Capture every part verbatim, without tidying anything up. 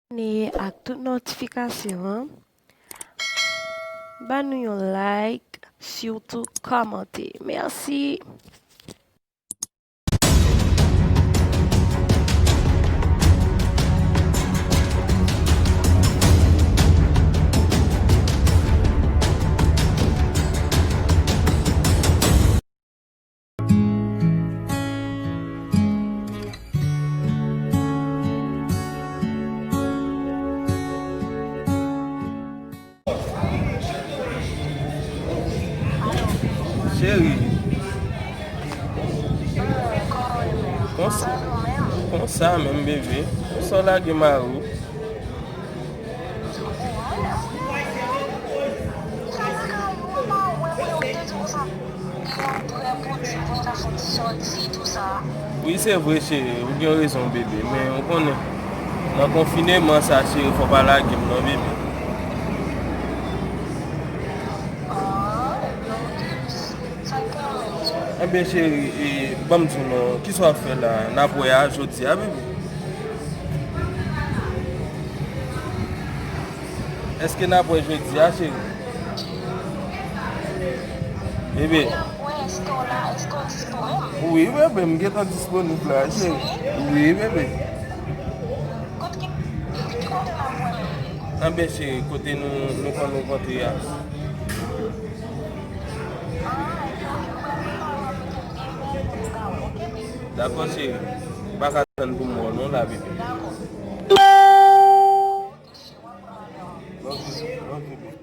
Abòne ak tout notifikasyon an. Ban nou yon like, sitou kòmante. Mèsi. Cheri. Konsa, konsa menm, bebe. Konsa w lage mari w. Wi, se vre, cheri, ou gen rezon, bebe, men ou konnen, nan konfineman sa, cheri, fò w pa lage m non, bebe. Enben, cheri, e, ban m di w non, kisa w ap fè la? N ap wè a jodi a, bebe. Èske n ap wè jodi a, cheri? Bebe. Wi, bebe, m gentan disponib la, cheri. Wi, bebe. Enben, cheri, kote nou, nou konn rankontre a? Dakò, cheri. M pa ka tann pou m wè w non la, bebe. Love you, love you, baby.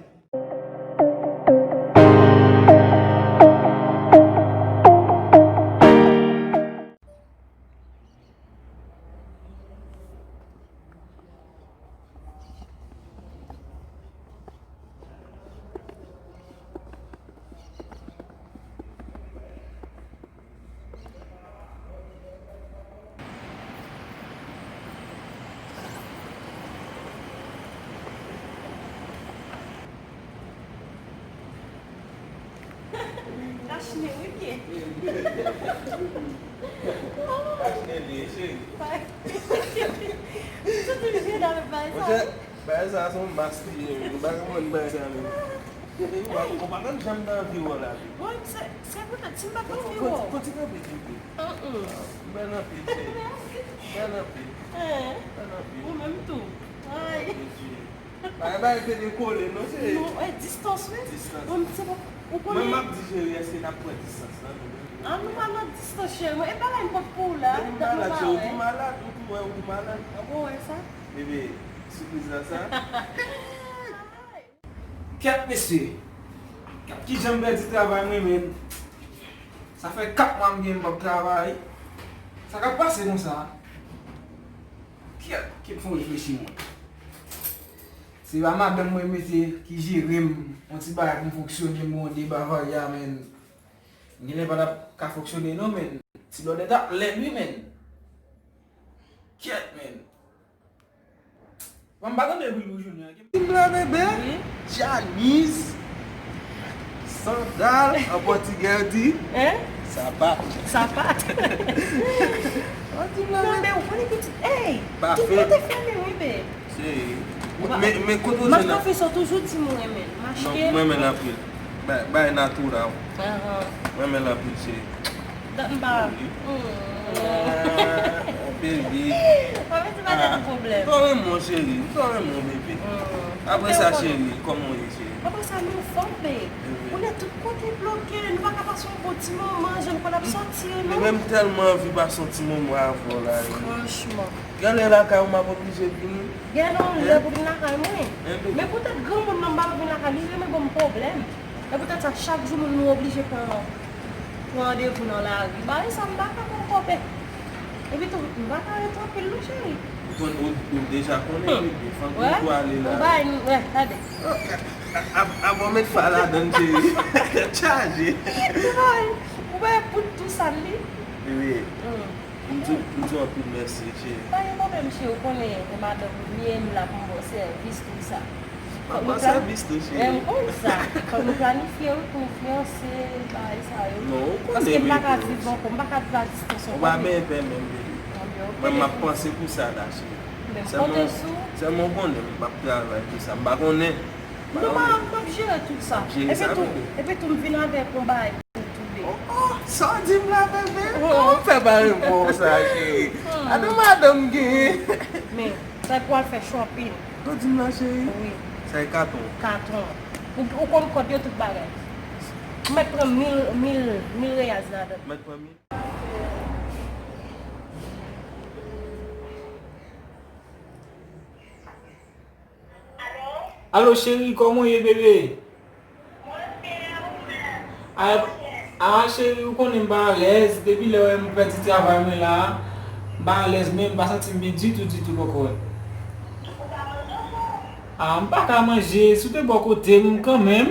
Kachne, wi, pye. Kachne li ye, cheri. Soti vye nan bagay sa. Monchè, bagay sa se yon mas li ye, menm. Nou pa konprann bagay sa, menm. Ou pa, ou pa konn janm nan anvi wè w la, wi. Bon, se, se poutèt, si m pa t anvi wè w. Konti kanpe, kanpe. Bèl anpil, cheri. Bèl anpil. Bèl anpil. Ou menm tou. Ay. Bagay, bagay te dekole, non, cheri? Non, e distans, wi. Distans. Bon, se bon. Ou konnen. Mwen, m ap di, cheri, èske n ap pran distans lan, nou menm? Ah, nou pa nan distans, cheri. Mwen, e bagay m pot pou ou la. Depi m malad, cheri, ou tou malad, ou tou wè, ou tou malad. Ah, bon, wè sa? Bebe, sipriz la sa. Kèt, mesye. Kèt, kijan m pèdi travay mwen, menm. Sa fè kat mwa m gen m p ap travay. Sa k ap pase konsa? Kèt, kèt, fò m reflechi, mwen. Se pa madanm mwen mete ki jere m, yon ti bagay pou m fonksyone, m gon de bagay a, menm. M genlè pa t ap ka fonksyone, non, menm. Ti blòdè t ap lèd, wi, menm. Kèt, menm. Bon, m pa tande bri pou jounen an. Di m la, bebe. Wi. Tchamiz. Sandal, an pòtigè yo di. Hein? Sapat. Sapat. Di m la, bebe. Non, men ou konnen pitit. Ey! Tout kote fèmen, wi, bebe. Cheri. Men, men kote w jwenn nan? Mache nan fis yo toujou di m ou renmen l. Mache. Non, m renmen l anpil. Bay, bay natural. Ahan. M renmen l anpil, cheri. Dat m pa. Baby. Baby. Pa mete pa tèt ou pwoblèm. M tò renmen w, cheri. M tò renmen w, bebe. Apre sa, cheri, kòman w ye, cheri? Apre sa, nou fò, bebe. Ou nèt tout kote bloke. Nou pa ka pase yon bon ti moman, jan nou konn ap sòti, non? Men m tèlman anvi pase yon ti moman avè w la, wi. Franchman. Gen lè lakay ou m ap oblije vini. Gen lè ou lè pou vin lakay mwen. Men poutèt granmoun nan m pa vin lakay li, li renmen ban m pwoblèm. E poutèt sa, chak jou moun nou oblije pran, pran randevou nan lari. Bagay sa, m pa ka pran kòb. Epi tou, m pa ka ret trankil non, cheri. Ou konn, ou, ou deja konnen, bebe. Fanm ki pou ale la. Ou bay, wè, gade. A, a, a, bon, met fa ladann, cheri. Tèt chaje. Ou bay, ou bay bout tou sal li. Wi. M di, m di w anpil mèsi, cheri. Pa gen pwoblèm, cheri, ou konnen e madanm ou m ye, m la pou m ba w sèvis, tout sa. Fòk nou plani-, sèvis tou, cheri. M konn sa. Fòk nou planifye, wi, pou nou fiyanse, bagay sa yo. Non, ou konnen, bebe. Paske m pa ka viv ankò, m pa ka viv a distans ankò. Ou pa benyen pè menm, bebe. Mwen, m ap panse pou sa la, cheri. Sèlman, sèlman w konnen, m p ap travay pou sa. M pa konnen. Non, m ap, m ap jere tout sa. Epi tou, epi tou, m vin avèk yon bagay pou tou, bebe. Oh, oh, sa w di m la, bebe? Oh, fè pa repons sa, cheri. Adan madanm genyen. Men, sa pou al fè shopping. Ou di m la, cheri? Wi. Sa e katon. Katon. Ou, ou konn kòd yo, tout bagay. M mèt pran mil, mil, mil reyaz ladan. Mèt pran mil. Alo, cheri, kòman w ye, bebe? A, a, cheri, ou konnen m pa alèz. Depi lè w wè m pèdi travay mwen la, m pa alèz, men m pa santi m byen ditou, ditou, kòkòt. A, m pa ka manje. Si w te bò kote m kanmenm,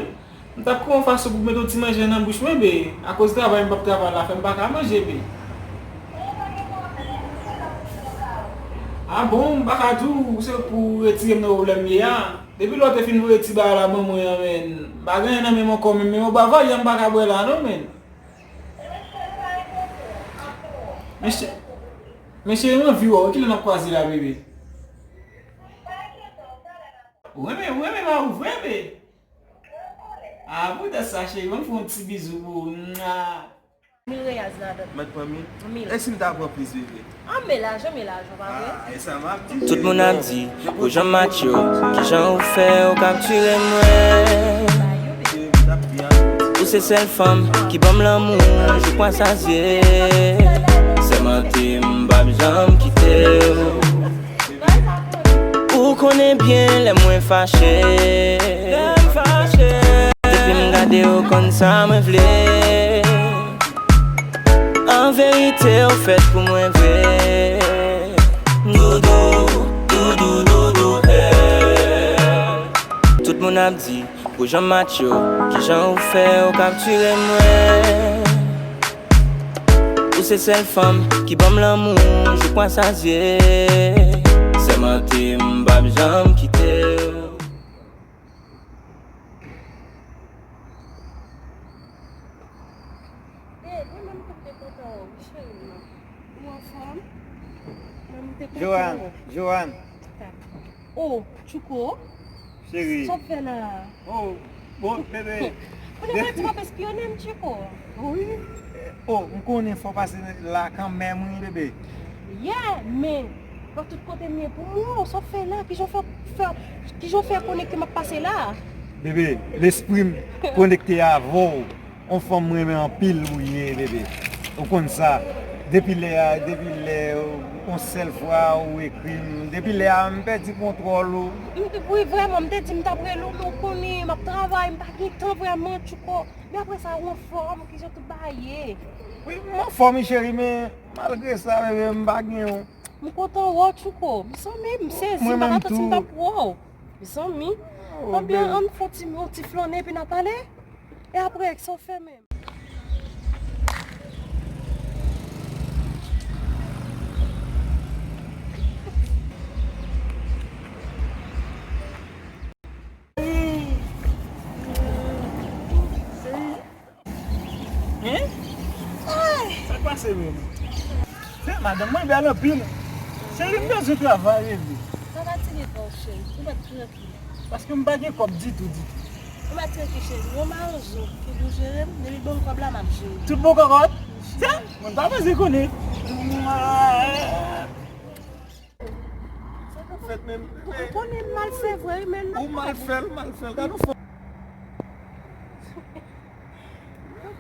m t ap kwè yon fason pou m mete yon ti manje nan bouch mwen, be. Akoz travay m p ap travay la fè m pa ka manje, be. A bon, m pa ka di w se pou w retire m nan pwoblèm m ye a. Depi lè w te fin voye ti bagay la ban mwen an, men, m pa gen anyen nan men m ankò, men, men yon ba vayan m pa ka bwè la, non, men. Men che-, men cheri, m anvi wè w. Kilè n ap kwaze la, bebe? Ou renmen, ou renmen mari w vre, be? A, poutèt sa, cheri, ban m fè yon ti bizou pou ou. Mwa. Mil reyaz ladan. Mèt pran mil? Mil. E si m ta pran plis, bebe? An, men lajan, men lajan, pa vre? A, e sa m ap di. Tout moun ap di, pou jan m match yo, kijan ou fè, ou kaptire mwen. Ou se sèl fanm ki ban m lanmou, jou pran sazye. Sèmante m p ap janm kite w. Ou konnen byen lè mwen fache. Lè m fache. Depi m gade w konn sa mwen vle. An verite, ou fèt pou mwen vre. Doudou, doudou, doudou, eh. Tout moun ap di, pou jan m match yo, kijan ou fè, ou kaptire mwen. Ou se sèl fanm ki ban m lanmou, jou pran sazye. Sèmante m p ap janm kite w. Babe, mwen menm tou m te kontan wè w, wi, cheri m. Ou anfòm? Mwen m te kontan wè w. Joanne, Joanne. Oh, Tchouko. Cheri. Sa w ap fè la? Oh, bon, bebe. Konnen mwen di w ap espyone m, Tchouko. Wi. Oh, m konnen fò w pase la kanmenm, wi, bebe. Yeah, men, pa tout kote m ye pou m wè w. Sa w ap fè la? Kijan w fè, fè, kijan w fè konnen ke m ap pase la? Bebe, lespri m konekte avè w. On fanm m renmen anpil ou ye, bebe. Ou konn sa. Depi lè a, depi lè, yon sèl fwa ou ekri m, depi lè a, m pèdi kontwòl ou. M te, wi, vrèman, m te di m t ap rele w, men w konnen, m ap travay, m pa gen tan vrèman, Tchouko. Men apre sa, ou anfòm, kijan tout bagay ye? Wi, m anfòm, wi, cheri, men malgre sa, bebe, m pa gen yon. M kontan wè w, Tchouko. Mezanmi, m sezi, m pa ka tann si m t ap wè w. Mezanmi. Ebyen, ann fè yon ti, yon ti flannen, epi n a pale. E apre, sa w fè menm? Hein? Sa k pase menm? Fè madanm mwen bèl anpil. Cheri, m bezwen travay, bebe. Sa va tire kò w, cheri. Ou mèt trankil. Paske m pa gen kòb ditou, ditou. Ou mèt trankil, cheri. Yon marenzo ki pou jere m, depi l ban m kòb la, m ap jere. Tout bon, kòkòt? Sa, mwen pa bezwen konnen. Sa k ap fèt menm? Ou konnen m mal fè vre, wi, men non. Ou mal fè l, mal fè l. Gad yon fò.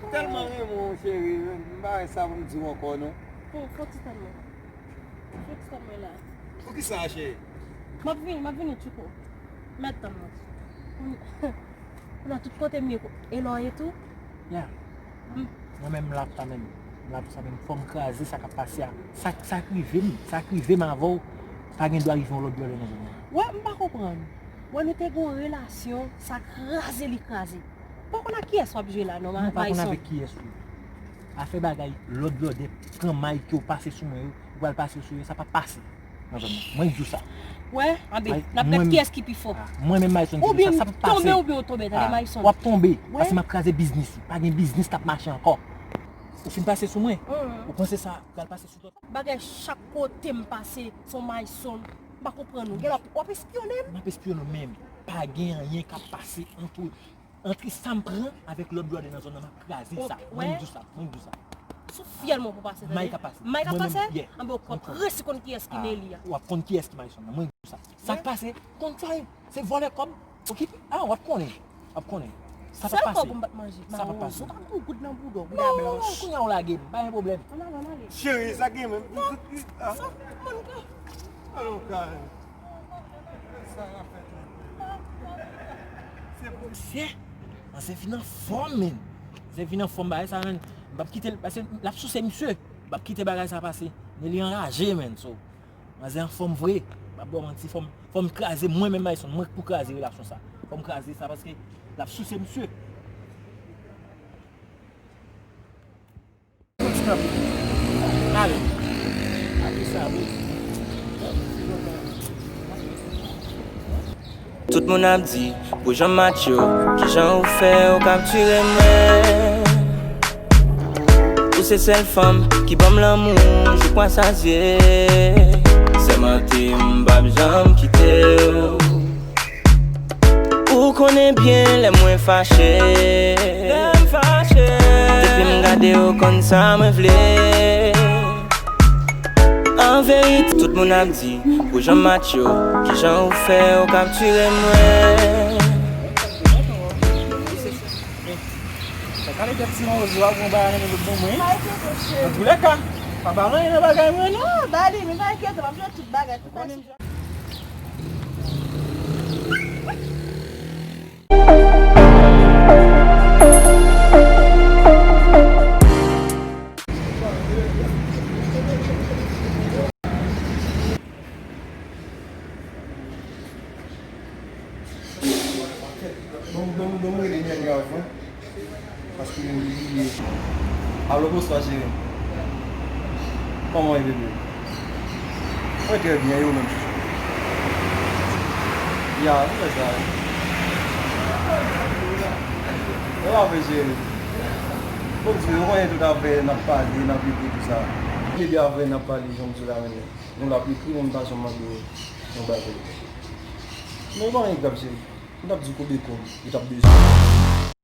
Tèlman renmen w, cheri, m pa wè sa pou m di w ankò, non. Fò, fò ti tann mwen. Fò ti tann mwen la. Poukisa, cheri? M ap vini, m ap vini, Tchouko. Mèt tann mwen. Nan tout kote m ye, e lè w ye tou? Ya. Mwen menm, m la pou sa menm. M la pou sa menm. Fò m kraze sa k ap pase a. Sa, sa k rive m, sa k rive m avè w, pa gen dwa rive yon lòt bò lè nan zòn nan. Wè, m pa konprann. Wè, nou te gen yon relasyon, sa kraze li kraze. Pa konn ak kiyès w ap jwe la, non, Mayson? Non, pa konn avèk kiyès ou. Afè bagay lòt blòdè pran may ke w pase sou mwen yo, ou pral pase sou yo, sa p ap pase nan zòn nan. Mwen di w sa. Wè, anben, n ap mèt kiyès ki pi fò. Mwen menm, Mayson, di w sa, sa p ap pase. Oubyen m tonbe, oubyen w tonbe, tande, Mayson. W ap tonbe, paske m ap kraze biznis ou. Pa gen biznis k ap mache ankò. Ou fin pase sou mwen. Ou panse sa pral pase sou lòt? Bagay chak kote m pase, se yon Mayson. Pa konprann ou. Gen lè w ap espyone m. M ap espyone w, men pa gen anyen k ap pase ant, ant sa m pran avèk lòt brother nan zòn nan, m ap kraze sa. Mwen m di w sa, mwen m di w sa. Sou fyèl mwen pou pase, tande. May k ap pase. May k ap pase? Anben w p ap resi konn kiyès ki Nelly a. W ap konn kiyès ki Mayson nan. Mwen m di w sa. Sa k pase? Konn sa, se vòlè kòb. Okipe. A, w ap konnen. W ap konnen. Sa p ap pase. Sèl kòb m p ap manje. Sa p ap pase. Ou pa pou goud nan bouda w, bouda blanch. Non, non, kounye a w lage m, pa gen pwoblèm. Ann al, ann ale. Cheri, sa gen menm. Non, sa moun ka. Alon, kay. Sa la fèt la. Se pou misye. Manzè vin anfòm, men. Manzè vin anfòm bagay sa, men. M p ap kite l, paske l ap souse misye. M p ap kite bagay sa pase. Men li anraje, men. So, manzè anfòm vre. M p ap ba w manti, fò m, fò m kraze mwen menm Mayson, mwen k pou kraze relasyon sa. Fò m kraze sa paske l ap souse misye. Ale. Ale sa, wi. Tout moun ap di, pou jan m match yo, kijan ou fè ou kaptire mwen. Ou se sèl fanm ki ban m lanmou jouk mwen sazye. Sèmante m p ap janm kite w. Ou konnen byen lè mwen fache. Lè m fache. Depi m gade w konn sa mwen vle. An verite, tout moun ap di, pou jan m match yo, kijan ou fè ou kaptire mwen. Sa kale tèt ti manzè a pou yon bagay nan men lòt bon mwen. Pa enkyete w, cheri. Antoulèka, pa ba l anyen nan bagay mwen non. Non, ba li, men pa enkyete w, m ap jwenn tout bagay, tout bagay. Bon, bon, bon, mwen rele nèg la avan. Paske m bliye. Alo, bonswa, cheri. Kòman w ye, bebe? Mwen trè byen, e ou menm, chouchou? Ya, nou fè sa. E pa vre, cheri. Bon, di, ou konnen tout afè n ap pale, n ap ekri, tout sa. Bebe, afè n ap pale, jan m di w la, men nou l ap ekri, men m pa janm mande w yon bagay. Men pa anyen grav, cheri. M t ap di w kote kòb, ou t ap bezwen.